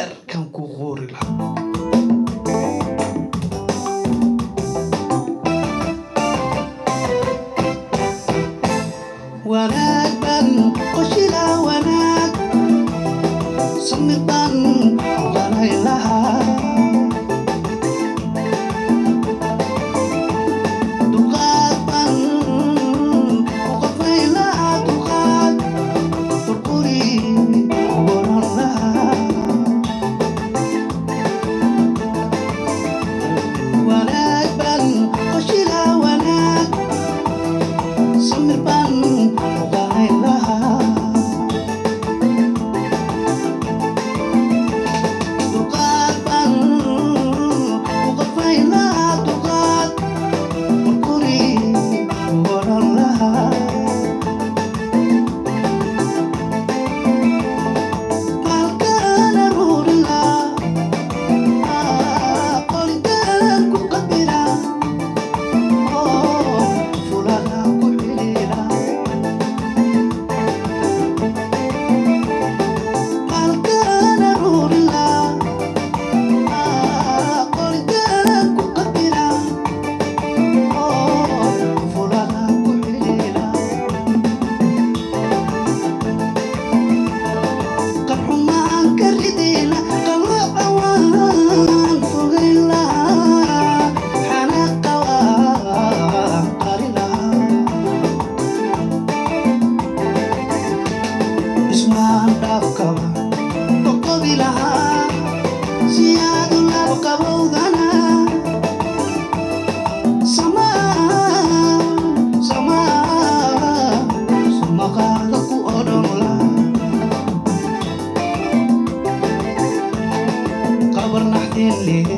Beerkan ku quuri lahaa. Wanaag baan qoshilaa, wanaag samir baan oganay lahaa, dulqaad baan uqafay lahaa, dulqaad qurquri oran lahaa. Wanaag baan qoshilaa, wanaag samir baan oganay lahaa, dulqaad baan uqafay lahaa, dulqaad qurquri oran lahaa. Maalkaan aruuri lahaa, qolinkaan ku qabira oo fulana ku xidhiidha. Maalkaan aruuri lahaa, qolinkaan ku qabira oo fulana ku xidhiidha. Qarxumaan ka ridayna, qalooca waan fogayn lahaa, xanaaqa waan qari lahaa. Ismaan dhaafkaba qoqobi lahaa si aad u lab qabowdana. Samaa samaa sumaqaada ku odhan lahaa. Qabar naxdin leh